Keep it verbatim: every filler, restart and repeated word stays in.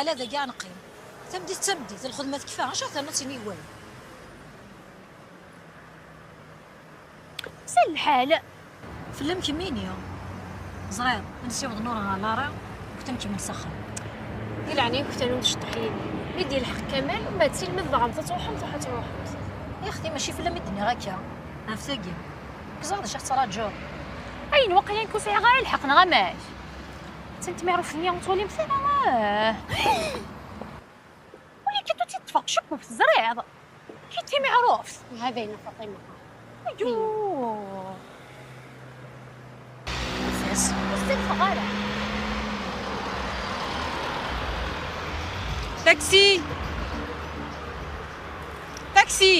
Ala dagi ad neqqim. Tameddit d tameddit, lxedma tekfa, acu terna ad tini i wayen? Sel lḥal. Fell-am kemmini. Ẓriɣ, ad nsiweḍ Nura ɣer Lara, nekk ad nkemmel s axxam. Di leɛnaya-k, tanum tceṭṭeḥ yid-i. Mi d-yelḥeq Kamal, umbeɛd si lmend teɣremt ad truḥemt, ruḥ ad truḥemt. Ixti, mačči fell-am i d-nniɣ akka. Ɣef tagi. Ẓriɣ d acu i tettṛaǧuḍ. Ayen waqila nekk ur sɛiɣ ara lḥeqq, neɣ amek? Attan tmiɛruft-nni ur twalimt ara? Ah. Wali kan ur tt-id-ṭṭfeɣ, cukkeɣ teẓriḍ. Kit timiɛruft. Hada yina Faṭima. Ayuu. Fas. Ur ttafeɣ ara. Taxi! Taxi!